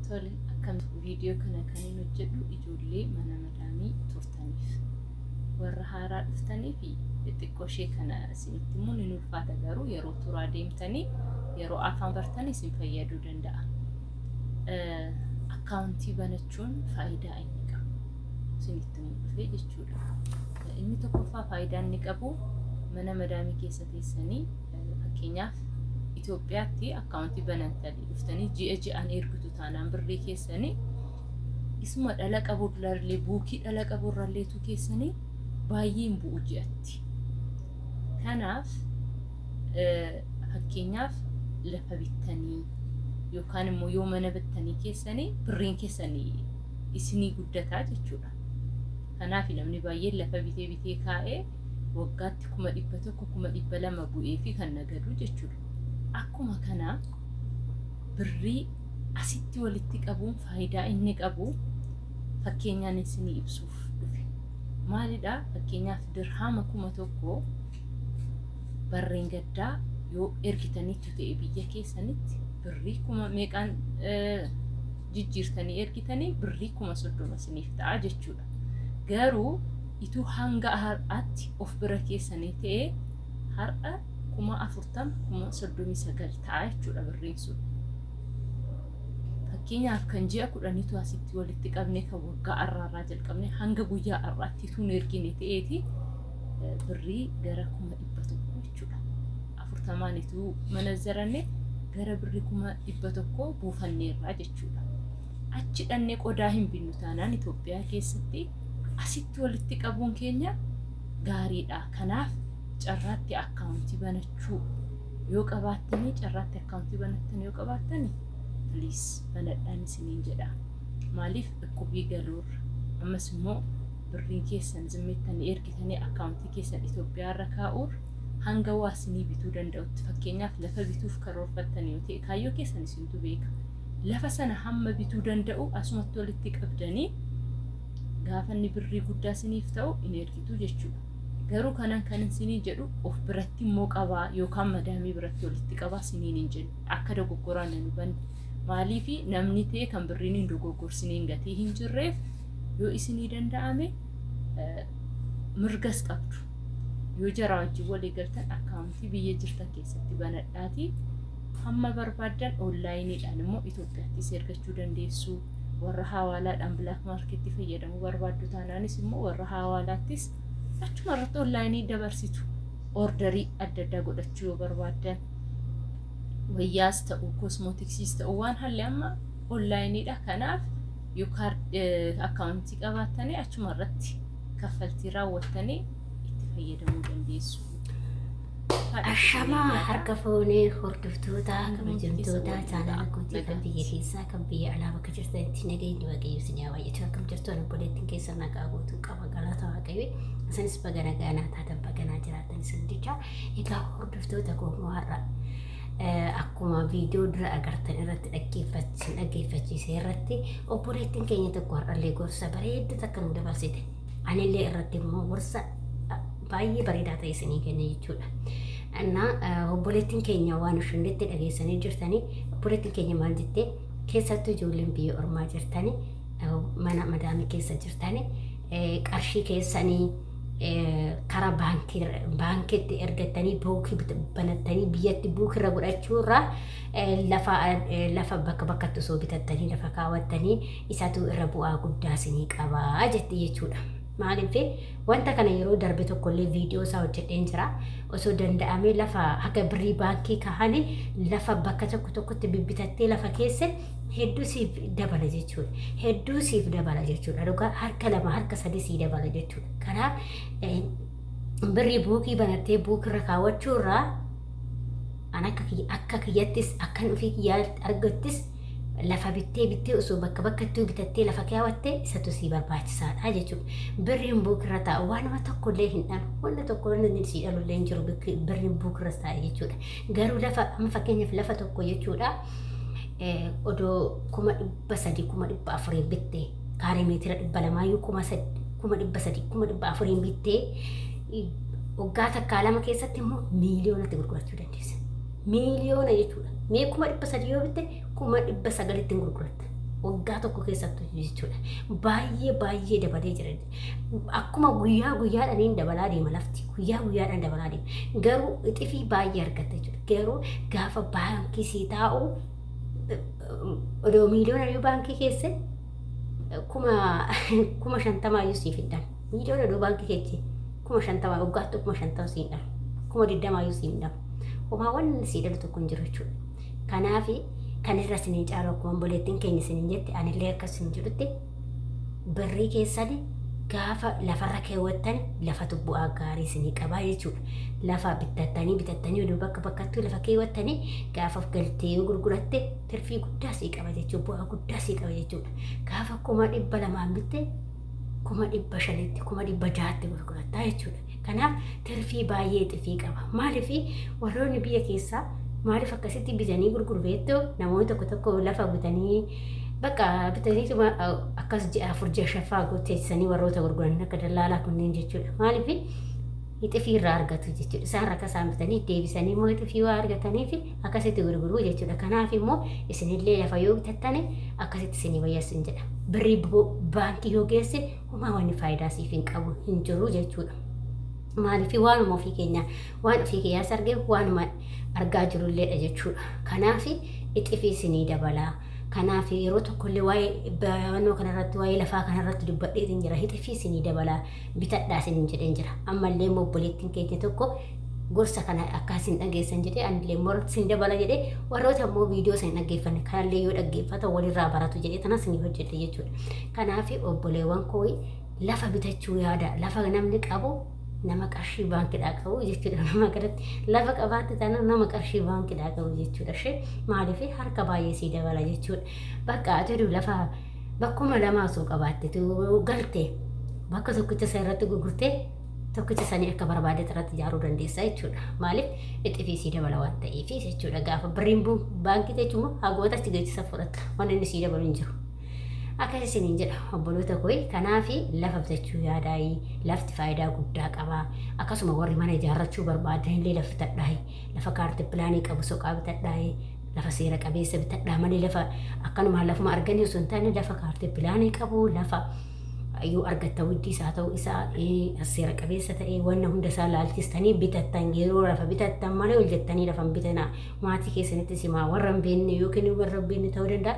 Tole, akkam viidiyoo kana kan hin hojjedhu ijoollee mana madaamii turtaniif, warra haaraa dhuftanii fi xixiqqoo ishee kana isinitti himuun hin ulfaata, garuu yeroo turaa deemtanii yeroo afaan bartanii isin fayyaduu danda'a. Akkaawuntii banachuun faayidaa inni qabu isinitti himuu dhufee jechuudha. Inni tokkoffaa faayidaa inni qabu, mana madaamii keessa teessanii, fakkeenyaaf Itoophiyaatti akkaawuntii banantanii dhuftanii ji'a ji'aan ergitu taanaan, birrii keessanii isuma dhala qabu irrallee, buukii dhala qabu irralleetu keessanii baay'ee hin bu'u ji'atti. Kanaaf fakkeenyaaf lafa bittanii yookaan immoo yoo mana bittanii keessanii, birriin keessanii isinii guddataa jechuudha. Kanaaf namni baay'een lafa bitee bitee kaa'ee waggaatti 100,000, 200,000 bu'ee fi kan nagadu jechuudha. Akkuma kana birrii asitti walitti qabuun faayidaa inni qabu fakkeenyaan isinii ibsuuf dhufe. Maalidha? Fakkeenyaaf dirhaama 1000 barreen gaddaa yoo ergitaniittu ta'e, biyya keessanitti birrii kuma meeqaan jijjiirtanii ergitanii birrii 30,000 isiniif ta'a jechuudha. Garuu ituu hanga har'aatti of bira keessanii ta'ee, har'a 40,000, 39,000 ta'a jechuudha birriin sun. Fakkeenyaaf kan ji'a 10tu asitti walitti qabne, kan waggaa har'aarraa jalqabne hanga guyyaa har'aatti ituu hin ergine ta'eeti, birrii gara 100,000 jechuudha. 40n ituu manazzaranne gara birrii 100,000 buufanneerraa jechuudha. Achi dhannee qodaa hin binnu taanaan, Itoophiyaa keessatti asitti walitti qabuun keenya gaariidha. Kanaaf carraatti akkaawuntii banachuu yoo qabaattanii, carraatti akkaawuntii banattan yoo qabaattanii, please banadhaan isiniin jedha. Maaliif dhukkubii galuurra, ammas immoo birriin keessan zimmettanii ergitanii akkaawuntii keessan Itoophiyaa irra kaa'uurra, hanga waa isinii bituu danda'utti, fakkeenyaaf lafa bituuf karoorfattan yoo ta'e, kaayyoo keessan isintu beeka. Lafa sana hamma bituu danda'u asumatti walitti qabdanii, gaafa inni birrii guddaa isiniif ta'u in ergitu jechuudha. Garuu kanan kan isinii jedhu, of biratti immoo qabaa yookaan madaamii biratti walitti qabaa isiniin hin jennu. Akka dogoggoraan hin hubanne. Maaliif namni ta'e kan birriin hin dogoggorsineen gatii hin jirreef, yoo isinii danda'ame mirgas qabdu. Yoo jaraa wajjin walii galtan, akkaawuntii biyya jirtan keessatti banadhaatii hamma barbaaddan onlaayiniidhaan immoo Itoophiyaattis ergachuu dandeessu. Warra hawaalaadhaan black marketti fayyadamuu barbaaddu taanaanis immoo warra hawaalaattis achuma irratti onlaayinii dabarsitu. Orderii adda addaa godhachuu yoo barbaaddan, wayyaas ta'u, kosmootiksiis ta'u, waan halli amma onlaayiniidha. Kanaaf yoo akkaawuntii qabaattanii achuma irratti kaffaltii raawwattanii itti fayyadamuu dandeessu. Ashamaa, harka fuunee hordoftoota kabajamtoota chaanala kootii kan biyya keessaa, kan biyya alaa, bakka jirtanitti nageenyi Waaqayyo isin haa baay'atu. Akkam jirtu? Ani obboleettiin keessa nagaa guutuu qaba, galata Waaqayyo. Isinis baga nagaa naa taatan, baga naa jiraatan isin jecha. Egaa hordoftoota koo, immoo har'a akkuma viidiyoo dura agartan irratti dhaggeeffachiise irratti, obboleettiin keenya tokko har'allee gorsa bareedduu takka nu dabarsite. Anillee irratti immoo gorsa baay'ee bareedaa ta'e isinii kenne jechuudha. Innaa obboleettiin keenya waan isheen jette dhageessanii jirtanii. Obboleettiin keenya maal jette? Keessattuu ijoolleen biyya ormaa jirtanii, mana madaamii keessa jirtanii, qarshii keessanii karaa baankiitti ergattanii, buukii banattanii biyyatti buukirra godhachuurraa, lafa lafa bakka bakkatti osoo bitattanii lafa kaawwattanii isatu irra bu'aa guddaa isinii qabaa jetti jechuudha. Maaliif, wanta kana yeroo darbe tokkollee viidiyoo isaa hojjedheen jira. Osoo danda'amee lafa haga birrii baankii kahanii lafa bakka tokko tokkotti bibbitattee lafa keesse hedduu siif dabala jechuudha. Hedduu siif dabala jechuudha. Dhugaa harka lama, harka sadi sii dabala jechuudha. Kanaaf birrii buukii banattee buukirra kaawwachuurraa, an akka kiyyattis, akkan ofii kiyyaatti argattis, lafa bittee bittee osoo bakka bakkattuu bitattee lafa kaawwattee isatu sii barbaachisaadha jechuudha. Birriin buukirra taa'u waanuma tokkollee hin dhalu. Wanta tokko inni sii dhalullee hin jiru birriin buukirra taa'e jechuudha. Garuu lafa amma fakkeenyaaf lafa tokko jechuudha, odoo 300,000, 400,000 bittee, kaaree meetira 200yyuu 300,000, 400,000 bittee, waggaa takkaa lama keessatti immoo miiliyoonatti gurgurachuu dandeessa. Miiliyoona jechuudha. Mee 300,000 yoo bitte, 900,000tti gurguratta. Waggaa tokko keessattuu jechuudha. Baay'ee baay'ee dabalee jira. Akkuma guyyaa guyyaadhaan dabalaa deema lafti. Guyyaa guyyaadhaan dabalaa deema. Garuu ixifii baay'ee argatta jechuudha. Garuu gaafa baankii sii taa'u odoo miiliyoona iyyuu baankii keessa 50,000 iyyuu siif hin dhalu. Miiliyoona odoo baankii keessa 50,000 waggaatti 50,000 siif hin dhalu. 20,000 iyyuu siif hin dhalu. Homaa wanni sii dhalu tokko hin jiru jechuudha. Kanaaf kan irra isiniin caalu akkuma obboleettiin keenya isiniin jette anillee akka isin jedhutti birrii keessan gaafa lafarra keewwattan lafatu bu'aa gaarii isinii qabaa jechuudha. Lafa bitattanii bitattanii oduu bakka bakkattuu lafa keewwattanii gaafa galtee yoo gurguratte tirfii guddaa sii qaba jechuudha. Bu'aa guddaa sii qaba jechuudha. Gaafa 200,000 bitte 500,000tti 600,000tti gurgurattaa jechuudha. Kanaaf tirfii baay'ee xifii qaba. Maaliif warroonni biyya keessaa maaliif akkasitti bitanii gurguru beektu? Namoonni tokko tokko lafa bitanii bakka bitaniituma akkas ji'a afur ji'a shaffaa teessisanii warroota gurguran akka dallaalaa kunneen jechuudha. Maaliif xifii irraa argatu jechuudha. Isaan rakka isaan bitanii deebisanii immoo xifii waa argataniif akkasitti gurguruu jechuudha. Kanaaf immoo isinillee lafa yoo bitattane akkasitti isinii wayya jedha. Birrii baankii yoo geesse homaa wanni faayidaa siif hin qabu hin jiru jechuudha. Maaliif waanuma ofii keenya waan ofii keenyaas arge waanuma argaa jirulleedha jechuudha. Kanaaf ixifii isinii dabalaa. Kanaaf yeroo tokkollee waa'ee barannoo kanarratti waa'ee lafaa kanarratti dubbadheetiin jira. Ixifii isinii dabalaa bitadhaa isiniin jedheen jira. Ammallee immoo obboleettiin keenya tokko gorsa kana akka isin dhageessan jedhee anillee immoo isin dabala jedhee warroota immoo viidiyoo isin dhaggeeffanne kanallee yoo dhaggeeffatan walirraa baratu jedhee tanas isinii hojjedhe jechuudha. Kanaaf obboleewwan koo lafa bitachuu yaada. Lafa namni qabu nama qarshii baankiidhaa qabu jechuudha. Nama kanatti lafa qabaatte taanaan nama qarshii baankiidhaa qabu jechuudha. Ishee maaliif harka baay'ee sii dabala jechuudha. Bakka ati lafa bakkuma lama osoo qabaatte galte bakka tokkicha isa irratti gurgurtee tokkicha sanii akka barbaade irratti ijaaruu dandeessa jechuudha. Maaliif ixifii sii dabala waan ta'eef jechuudha. Gaafa birriin baankii jechuun hagoota achi geessisa fudhatta. Waan inni sii dabalu hin jiru. Akkas isiniin jedha obboloota koo. Kanaaf lafa bitachuu yaadaayi. Lafti faayidaa guddaa qaba. Akkasuma warri mana ijaarrachuu barbaadan illee lafa bitadhaayi. Lafa kaarti pilaanii qabu soqaa bitadhaayi. Lafa seera qabeessa bitadhaa malee lafa akkanumaan lafuma arganii osoo hin taane lafa kaarti pilaanii qabu lafa yoo argatta widdii isaa ta'uu isaa seera qabeessa ta'ee wanna hunda isaa laalchistanii bitattan yeroo lafa bitattan malee ol jettanii lafa hin bitanaa. Maatii keessanitti simaa warra hin beekne yookiin warra hin beekne ta'uu danda'a.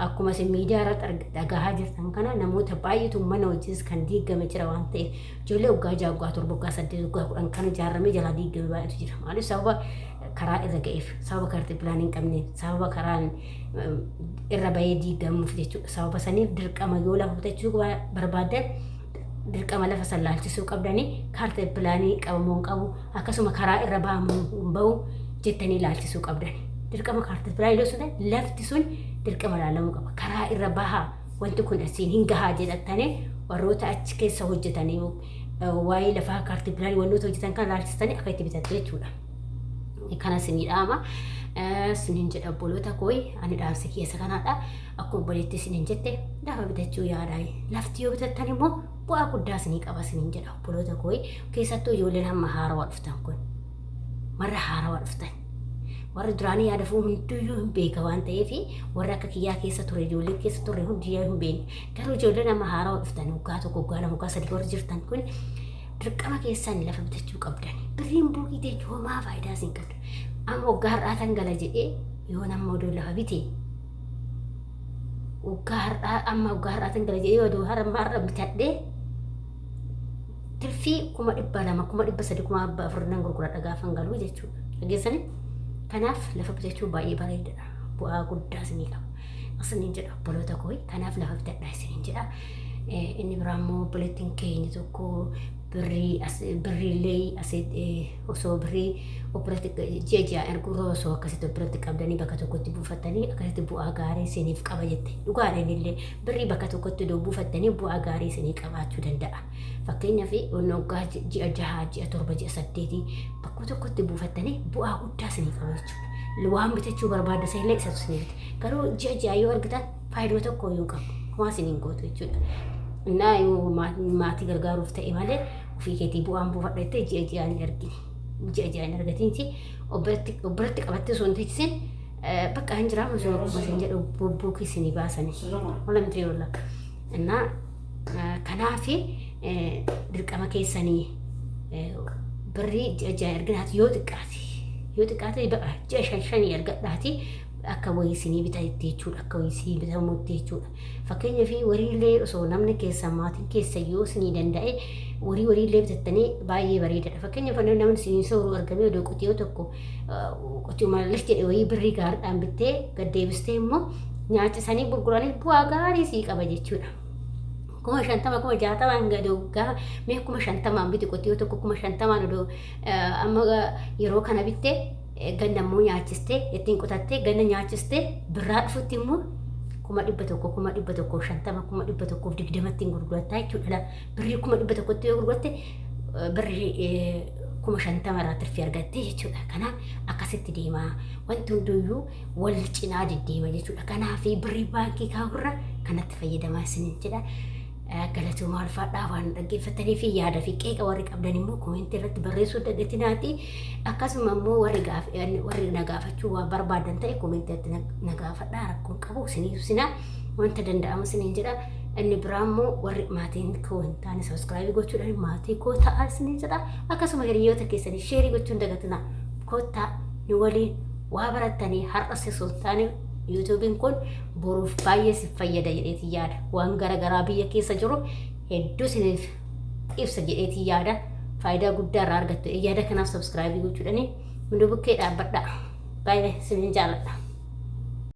Akkuma isin miidiyaa irratti dhagahaa jirtan kana namoota baay'eetu mana hojiis kan diigame jira waan ta'eef ijoollee waggaa 6, waggaa 7, waggaa 8, waggaa 10 kan ijaaramee jalaa diigame baay'eetu jira. Maaliif sababa karaa irra ga'eef, sababa kaartii pilaanii hin qabneef, sababa karaan irra bahee diigamuuf jechuudha. Sababa saniif dirqama yoo lafa bitachuu barbaadan dirqama lafa san laalchisuu qabdanii kaartii pilaanii qabamuu hin qabu akkasuma karaa irra bahamuu hin bahu jettanii laalchisuu qabdani. Dirqama kaartii pilaanii sun lafti sun dirqama laalamuu qaba. Karaa irra bahaa wanti kun asiin hin gahaa jedhattanii warroota achi keessa hojjetanii waa'ee lafaa kaartii pilaanii wantoota hojjetan kan laalchistanii akka itti bitattu jechuudha. Kana isinii dhaama. Isiniin jedha obboloota koo ani dhaamsi keessa kanaadha. Akkuma obboleetti isiniin jette lafa bitachuu yaadaa. Lafti yoo bitattan immoo bu'aa guddaa isinii qaba isiniin jedha obboloota koo. Keessattuu ijoolleen hamma haarawaa dhuftan kun. Warra haarawaa dhuftan. Warri duraanii yaadafuu hundiyyuu hin beeka waan ta'eef warra akka kiyyaa keessa ture ijoollee keessa turre hundiyyuu hin beekne. Garuu ijoolleen amma haarawaa dhuftan waggaa 1 waggaa 2 waggaa 3 warri jirtan kun dirqama keessan lafa bitachuu qabdan. Birriin buukii jechuun homaa faayidaa isin qabdu. Amma waggaa har'aa tan gala jedhee yoo nama odoo lafa bite waggaa har'aa amma waggaa har'aa tan gala jedhee odoo har'a bitadhee tirfii 200,000 300,000 400,000 nan gurguradha gaafan galuu jechuudha. Dhageessanii? Kanaaf lafa bitachuun baay'ee bareedaadha. Bu'aa guddaa isinii qaba. Isiniin jedha obboloota koo kanaaf lafa bitadhaa isiniin jedha. Inni biraa immoo obboleettiin keenya tokko birrii birriillee asii osoo birrii obboleetti ji'a ji'a erguurra osoo akkasitti obboleetti qabdanii bakka tokkotti buufattanii akkasitti bu'aa gaarii isiniif qaba jette. Dhugaadha innillee birrii bakka tokkotti odoo buufattanii bu'aa gaarii isinii qabaachuu danda'a. Fakkeenyaaf waggaa ji'a 6, ji'a 7, ji'a 8 bakka tokkotti buufattanii bu'aa guddaa isinii qaba jechuudha. Waan bitachuu barbaadda illee isatu isinii bita. Garuu ji'a ji'a yoo argitan faayidaa tokko iyyuu hin qabu. Homaa isiniin gootu jechuudha. Innaa yoo maatii gargaaruuf ta'e malee ofii keetii bu'aan buufadha jettee ji'a ji'aan hin argine. Ji'a ji'aan hin argatiinsi obbiratti qabattee osoo hin teessisin Bakka hin jiraa osoo akkuma isin jedhu bubbuukii isinii baasanii. Wala miti wala. Innaa kanaafi dirqama keessanii birrii ji'a ji'aan erginaati yoo xiqqaate yoo xiqqaate ji'a shan shanii ergadhaati akka wayii isinii bitatetti jechuudha akka wayii isinii bitamutti jechuudha. Fakkeenyaaf wariillee osoo namni keessa maatiin keessa yoo isinii danda'e warii wariillee bitattanii baay'ee bareedaadha. Fakkeenyaaf namni isinii sooru argamee odoo qotiyoo tokko qotiyoo mallas jedhe wayii birrii gaariidhaan bittee gad deebistee immoo nyaachisanii gurguranii bu'aa gaarii sii qaba jechuudha. 50,000 60,000 gadi gaafa mee 50,000 biti qotiyoo tokko 50,000 odoo amma yeroo kana bittee ganna immoo nyaachistee ittiin qotattee ganna nyaachistee birraa dhufutti immoo 100,000 150,000 120,000 ittiin gurgurattaa jechuudha. Birrii 100,000tti yoo gurguratte birrii 50,000 irraa tirfii argattee jechuudha. Kanaaf akkasitti deema. Wanti hunduyyuu wal cinaa deddeema jechuudha. Kanaaf birrii baankii kaa'urra kanatti fayyadamaa isiniin jedha. Galatoomaa ulfaadhaa waan dhaggeeffatanii fi yaada fi qeeqa warri qabdan immoo koomentii irratti barreessuu dagatinaati. Akkasuma immoo warri warri na gaafachuu waan barbaadan ta'e koomentii irratti na gaafadhaa rakkoon qabu isinii ibsina wanta danda'amu isiniin jedha. Inni biraa immoo warri maatiin koo hin taane sabiskiraayibii gochuudhaan maatii koo ta'aa isiniin jedha. Akkasuma hiriyoota keessanii sheerii gochuun dagatinaa. Kottaa nu waliin waa barattanii har'as osoo hin taane yuutuubiin kun boruuf baay'ee si fayyada jedheetiin yaada. Waan garaagaraa biyya keessa jiru hedduu isiniif ibsa jedheetiin yaada. Faayidaa guddaa irraa argattu. Yaada kanaaf sabiskiraayibii gochuudhaan hunduu bukkee dhaabbadhaa. Baay'ee isiniin jaalladha.